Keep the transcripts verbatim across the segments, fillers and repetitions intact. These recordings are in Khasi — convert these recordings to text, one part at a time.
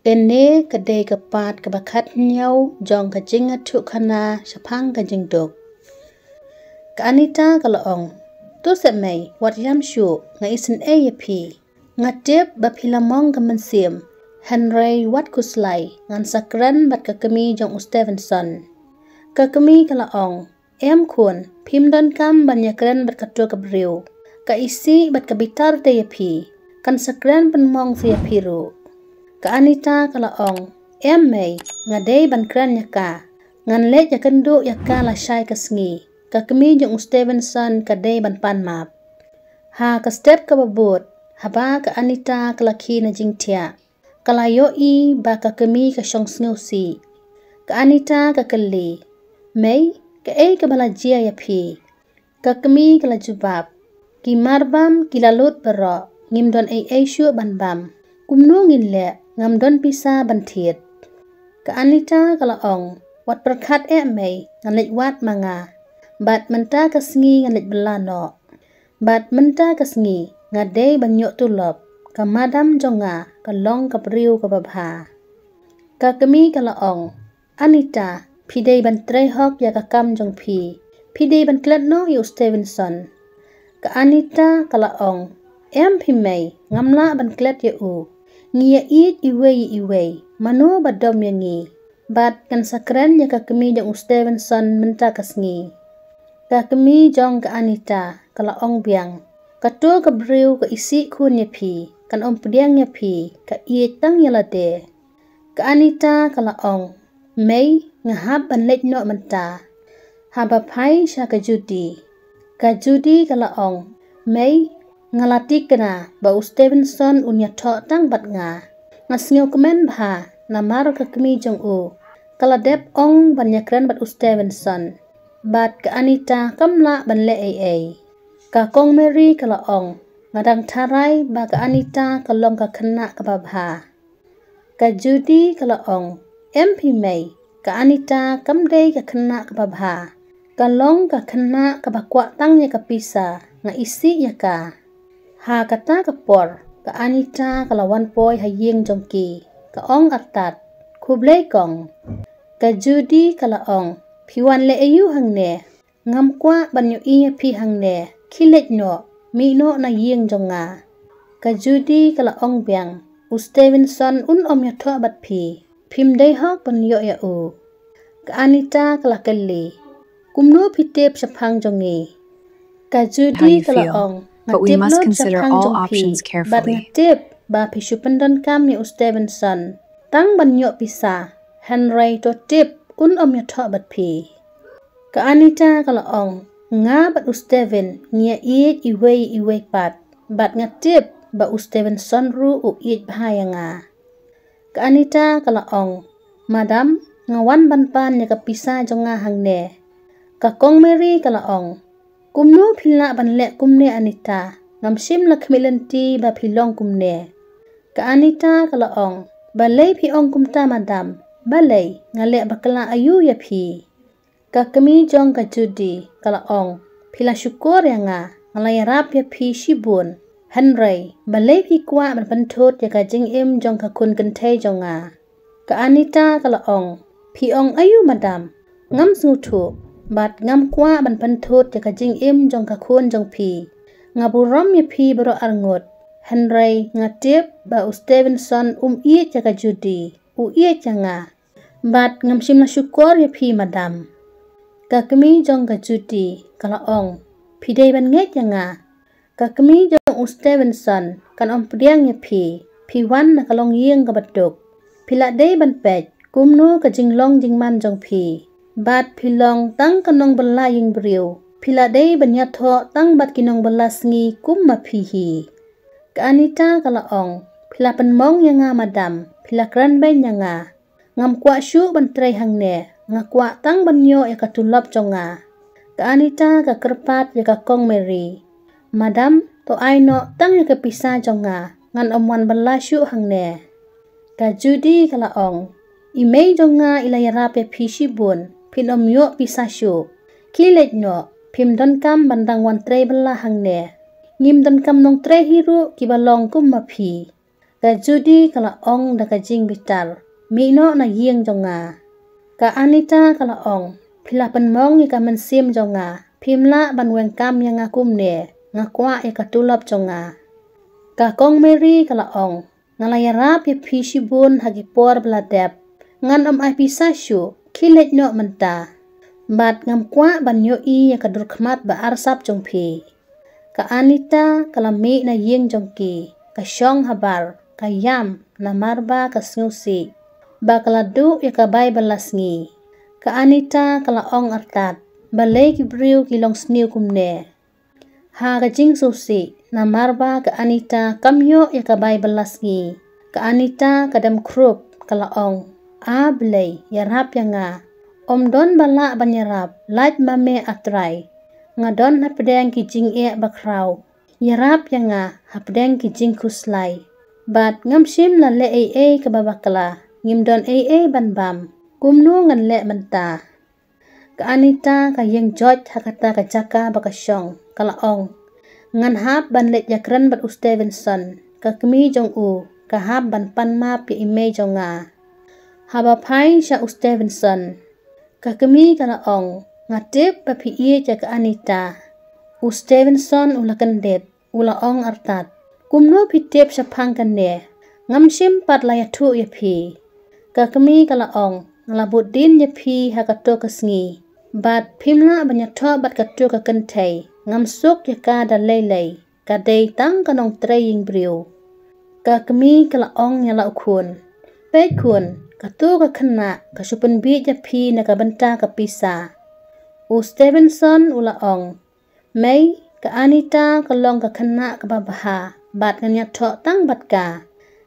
Kane ka dei ka part kaba khathynñiew jong ka jingïathuhkhana shaphang ka jingduk. Ka Anita ka la ong, "To seh mei, wat ïam shuh, nga isynei ïa phi. Nga tip ba phi la mong ka mynsiem, hynrei wat khuslai, ngan sa kren bad ka kmie jong u Stevenson." Ka kmie ka la ong, "Em khun, phim donkam ban ïakren bad kato ka briew. Ka isih bad ka bitar te ïa phi. Kan sa kren pynmong sa ïa phi ruh." Ka Anita ka la ong, "Em mei, nga dei ban kren ïa ka. Ngan leit ïakynduh ïa ka lashai ka sngi. Ka kmie jong u Stevenson ka dei ban pan map." Ha ka step kaba bud, haba ka Anita ka la khie na jingthiah, ka la ïohi ba ka kmie ka shong sngewsih. Ka Anita ka kylli, "Mei, kaei kaba la jia ïa phi?" Ka kmie ka la jubab, "Ki marbam ki la lut baroh, ngim don ei ei shuh ban bam. Kumno ngin leh, ngam don pisa ban thied." Ka Anita ka la ong, "Wat pyrkhat eh mei, ngan leit wad ma nga. Bad mynta ka sngi ngan leit bylla noh. Bad mynta ka sngi nga dei ban ïoh tulop, ka madam jong nga ka long ka briew kaba bha." Ka kmie ka la ong, "Anita, phi dei ban trei hok ïa ka kam jong phi. Phi dei ban klet noh ïa u Stevenson." Ka Anita ka la ong, "Em phi mei, ngam lah ban klet ïa u. Ngi ïa ïeit iwei ïa iwei, mano ba dom ïa ngi. Bad ngan sa kren ïa ka kmie jong u Stevenson mynta ka sngi." Ka kmie jong ka Anita ka la ong biang, "Kato ka briew ka isih khun ïa phi, kan ym pdiang ïa phi, ka ïeit tang ïa lade." Ka Anita ka la ong, "Mei, nga hap ban leit noh mynta. Haba phai sha ka Judy." Ka Judy ka la ong, "Mei, nga la thikna ba u Stevenson un ïathoh tang bad nga. Nga sngewkmen bha namar ka kmie jong u ka la dep ong ban ïakren bad u Stevenson. Bad ka Anita kam lah ban leh ei ei." Ka Kong Mary ka la ong, "Nga dang tharai ba ka Anita ka long ka khynnah kaba bha." Ka Judy ka la ong, "Em phi mei, ka Anita kam dei ka khynnah kaba bha. Ka long ka khynnah kaba kwah tang ïa ka pisa, nga isih ïa ka." Ha kata ka por, ka Anita ka la wan poi ha ïing jong ki, ka ong artat, "Khublei kong." Ka Judy ka la ong, "Phi wan leh aïu hangne? Ngam kwah ban ïohi ïa phi hangne, khie leit noh, mih noh na ïing jong nga." Ka Judy ka la ong biang, "U Stevenson un ym ïathoh bad phi, phim dei hok ban ïoh ïa u." Ka Anita ka la kylli, "Kumno phi tip shaphang jong ngi?" Ka Judy ka la ong, "Nga tip lut shaphang jong phi, bad nga tip ba phi shu pyndonkam ïa u Stevenson tang ban ïoh pisa, hynrei to tip un ym ïathoh bad phi." Ka Anita ka la ong, "Nga bad u Steven ngi ïa ïeit iwei iwei pat, bad nga tip ba u Stevenson ruh u ïeit bha ïa nga." Ka Anita ka la ong, "Madam, nga wan ban pan ïa ka pisa jong nga hangne." Ka Kong Mary ka la ong, "Kumno phi lah ban leh kumne Anita, ngam shym la khmih lynti ba phi long kumne." Ka Anita ka la ong, "Balei phi ong kumta madam, balei, nga leh bakla aïu ïa phi?" Ka kmie jong ka Judy ka la ong, "Phi la shukor ïa nga, nga la ïarap ïa phi shibun. Hynrei balei phi kwah ban pynthut ïa ka jingim jong ka khun kynthei jong nga?" Ka Anita ka la ong, "Phi ong aïu madam? Ngam sngewthuh, bad ngam kwah ban pynthut ïa ka jingim jong ka khun jong phi. Nga burom ïa phi baroh arngut, hynrei nga tip ba u Stevenson um ïeit ïa ka Judy, u ïeit ïa nga. Bad ngam shym la shukor ïa phi madam." Ka kmie jong ka Judy ka la ong, "Phi dei ban ngeit ïa nga. Ka kmie jong u Stevenson kan ym pdiang ïa phi, phi wan na ka longïing kaba duk. Phi la dei ban peit kumno ka jinglong jingman jong phi. Bad phi long tang ka nongbylla ïing briew, phi la dei ban ïathoh tang bad ki nongbylla sngi kum ma phi hi." Ka Anita ka la ong, "Phi la pynmong ïa nga madam, phi la kren beiñ ïa nga. Ngam kwah shuh ban trei hangne, nga kwah tang ban ïoh ïa ka tulop jong nga." Ka Anita ka kyrpad ïa ka Kong Mary, "Madam, to ai noh tang ïa ka pisa jong nga, ngan ym wan bylla shuh hangne." Ka Judy ka la ong, "I mei jong nga i la ïarap ïa phi shibun, phin ym ïoh pisa shuh. Khie leit noh, phim donkam ban dang wan trei bylla hangne. Ngim donkam nongtrei hi ruh kiba long kum ma phi." Ka Judy ka la ong da ka jingbitar, "Mih noh na ïing jong nga." Ka Anita ka la ong, "Phi la pynmong ïa ka mynsiem jong nga, phim lah ban weng kam ïa nga kumne, nga kwah ïa ka tulop jong nga." Ka Kong Mary ka la ong, "Nga la ïarap ïa phi shibun ha ki por ba la dep. Ngan ym ai pisa shuh, khie leit noh mynta. Bad ngam kwah ban ïohi ïa ka dur khmat ba arsap jong phi." Ka Anita ka la mih na ïing jong ki, ka shong habar, ka ïam, namar ba ka sngewsih ba ka la duh ïa ka bai ba la sngi. Ka Anita ka la ong artat, "Balei ki briew ki long sniew kumne?" Ha ka jingsngewsih, namar ba ka Anita kam ïoh ïa ka bai ba la sngi, ka Anita ka dem khrup, ka la ong, "A Blei, ïarap ïa nga. Ym don ba lah ban ïarap, lait ma me, A Trai. Nga don hapdeng ki jingeh bakhraw. Ïarap ïa nga hapdeng ki jingkhuslai. Bad ngam shym la leh ei ei kaba bakla, ngim don ei ei ban bam. Kumno ngan leh mynta?" Ka Anita ka ïeng joit ha kata ka jaka ba ka shong, ka la ong, "Ngan hap ban leit ïakren bad u Stevenson, ka kmie jong u ka hap ban pan map ïa i mei jong nga. Haba phai sha u Stevenson." Ka kmie ka la ong, "Nga tip ba phi ïeit ïa ka Anita." U Stevenson u la kyndit, u la ong artat, "Kumno phi tip shaphang kane? Ngam shym pat la ïathuh ïa phi." Ka kmie ka la ong, "Nga la bud dien ïa phi ha kato ka sngi, bad phim lah ban ïathoh bad kato ka kynthei. Ngam suk ïa ka da lei lei, ka dei tang ka nongtrei ïing briew." Ka kmie ka la ong ïa la u khun, "Peit khun, kato ka khynnah ka shu pynbieit ïa phi na ka bynta ka pisa." U Stevenson u la ong, "Mei, ka Anita ka long ka khynnah kaba bha, bad ngan ïathoh tang bad ka.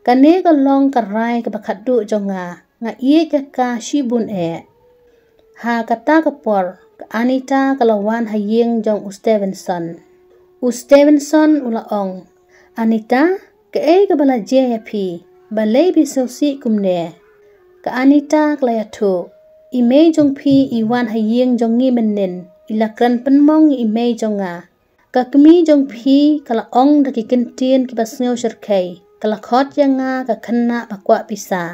Kane ka long ka rai kaba khatduh jong nga, nga ïeit ïa ka shibun eh." Ha kata ka por, ka Anita ka la wan ha ïing jong u Stevenson. U Stevenson u la ong, "Anita, kaei kaba la jia ïa phi? Balei phi sngewsih kumne?" Ka Anita ka la ïathuh, "I mei jong phi i wan ha ïing jong ngi mynnin, i la kren pynmong ïa i mei jong nga. Ka kmie jong phi ka la ong da ki kyntien kiba sngew shyrkhei, ka la khot ïa nga ka khynnah ba kwah pisa.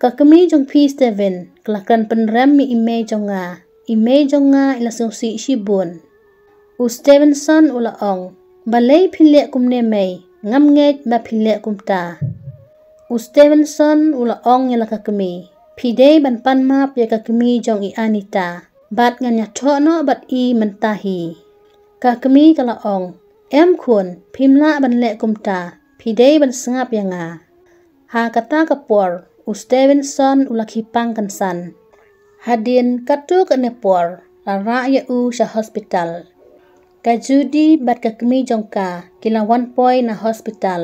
Ka kmie jong phi Steven ka la kren pynrem ïa i mei jong nga, i mei jong nga i la sngewsih shibun." U Stevenson u la ong, "Balei phi leh kumne mei, ngam ngeit ba phi leh kumta." U Stevenson u la ong ïa la ka kmie, "Phi dei ban pan map ïa ka kmie jong i Anita, bad ngan ïathoh noh bad i mynta hi." Ka kmie ka la ong, "Em khun, phim lah ban leh kumta, phi dei ban sngap ïa nga." Ha kata ka por, u Stevenson u la khie pang kynsan. Hadien katto katne por, la rah ïa u sha hospital. Ka Judy bad ka kmie jong ka ki la wan poi na hospital.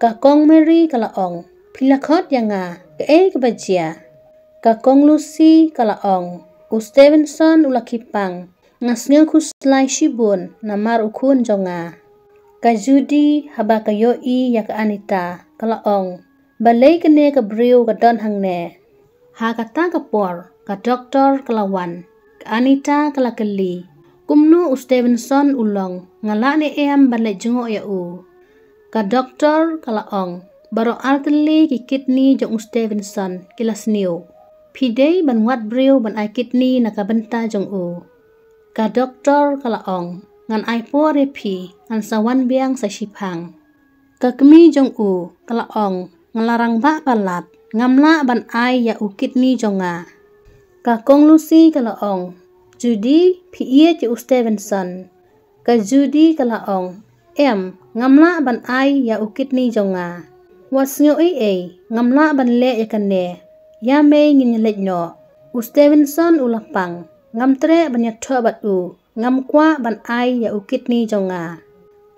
Ka Kong Mary ka la ong, "Phi la khot ïa nga, kaei kaba jia?" Ka Kong Lucy ka la ong, "U Stevenson u la khie pang. Nga sngew khuslai shibun namar u khun jong nga." Ka Judy haba ka ïohi ïa ka Anita, ka la ong, "Balei kane ka briew ka don hangne?" Ha kata ka por, ka doktor ka la wan. Ka Anita ka la kylli, "Kumno u Stevenson u long, nga lah ne em ban leit jngoh ïa u?" Ka doktor ka la ong, "Baroh artylli ki kidney jong u Stevenson ki la sniew. Phi dei ban wad briew ban ai kidney na ka bynta jong u." Ka doktor ka la ong, "Ngan ai por ïa phi, ngan sa wan biang sa shiphang." Ka kmie jong u ka la ong, "Nga la rangbah palat, ngam lah ban ai ïa u kidney jong nga." Ka Kong Lucy ka la ong, "Judy, phi ïeit ïa u Stevenson?" Ka Judy ka la ong, "Em, ngam lah ban ai ïa u kidney jong nga. Wat sngew ei ei, ngam lah ban leh ïa kane. Ïa mei ngin ïa leit noh. U Stevenson u la pang, ngam treh ban ïathoh bad u, ngam kwah ban ai ïa u kidney jong nga."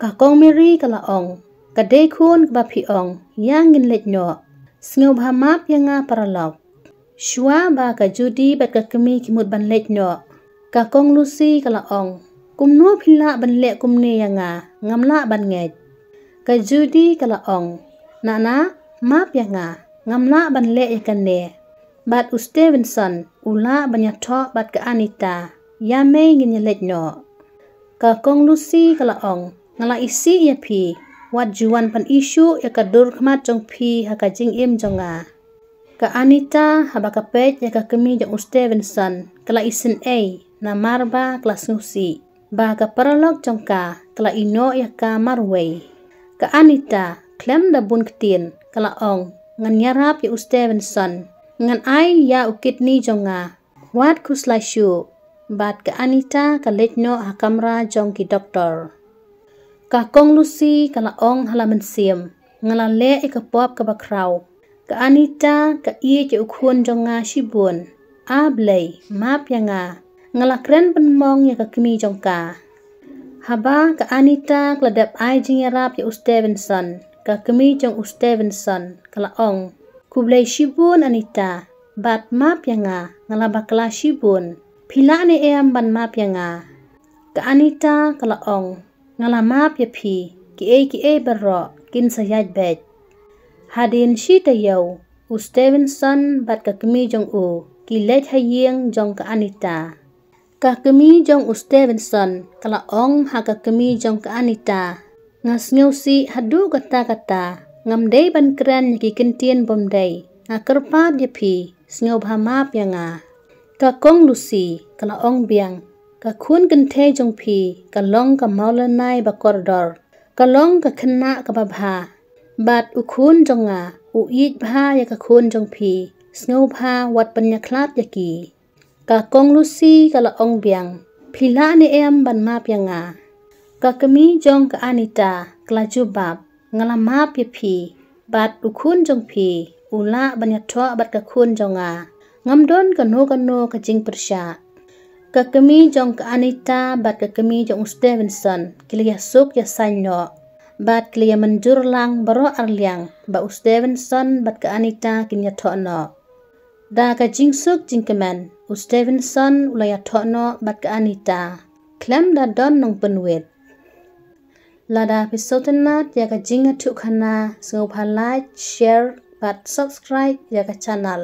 Ka Kong Mary ka la ong, "Ka dei khun kaba phi ong, ïa ngin leit noh. Sngewbha map ïa nga paralok." Shuwa ba ka Judy bad ka kmie ki mut ban leit noh, ka Kong Lucy ka la ong, "Kumno phi lah ban leh kumne ïa nga, ngam lah ban ngeit." Ka Judy ka la ong, "Nana, map ïa nga, ngam lah ban leh ïa kane. Bad u Stevenson u lah ban ïathoh bad ka Anita, ïa mei ngin ïa leit noh." Ka Kong Lucy ka la ong, "Nga la isih ïa phi, Wat ju wan pyni shuh ïa ka dur khmat jong phi ha ka jingim jong nga. Ka Anita haba ka peit ïa ka kmie jong u Stevenson ka la isynei namar ba ka la sngewsih ba ka paralok jong ka ka la ïehnoh ïa ka marwei. Ka Anita khlem da bun ktien ka la ong, ngan ïarap ïa u Stevenson, ngan ai ïa u kidney jong nga. Wat khuslai shuh. Bad ka Anita ka leit noh ha kamra jong ki doktor. Ka Kong Lucy ka la ong ha la mynsiem, nga la leh ïa ka pop kaba khraw. Ka Anita ka ïeit ïa u khun jong nga shibun. A Blei, map ïa nga. Nga la kren pynmong ïa ka kmie jong ka. Haba ka Anita ka la dep ai jingïarap ïa u Stevenson, ka kmie jong u Stevenson ka la ong, khublei shibun Anita, bad map ïa nga, nga la bakla shibun. Phi lah ne em ban map ïa nga? Ka Anita ka la ong, nga la map ïa phi, kiei kiei baroh kin sa ïaid beit. Hadien shi taïew, u Stevenson bad ka kmie jong u ki leit ha ïing jong ka Anita. Ka kmie jong u Stevenson ka la ong ha ka kmie jong ka Anita, nga sngewsih haduh katta katta, ngam dei ban kren ïa ki kyntien bym dei. Nga kyrpad ïa phi, sngewbha map ïa nga. Ka Kong Lucy ka la ong biang, ka khun kynthei jong phi ka long ka mawlynnai ba kordor, ka long ka khynnah kaba bha. Bad u khun jong nga u ïeit bha ïa ka khun jong phi, sngewbha wat pynïakhlad ïa ki. Ka Kong Lucy ka la ong biang, phi lah ne em ban map ïa nga? Ka kmie jong ka Anita ka la jubab, nga la map ïa phi, bad u khun jong phi u lah ban ïathoh bad ka khun jong nga. Ngam don kano kano ka jingpyrshah. Ka kmie jong ka Anita bad ka kmie jong u Stevenson ki la ïasuk ïasaiñ noh, bad ki la ïamynjur lang baroh arliang ba u Stevenson bad ka Anita kin ïathoh noh. Da ka jingsuk jingkmen, u Stevenson u la ïathoh noh bad ka Anita khlem da don nongpynwit. Lada phi sngewtynnat ïa ka jingïathuhkhana, sngewbha like, share bad subscribe ïa ka channel.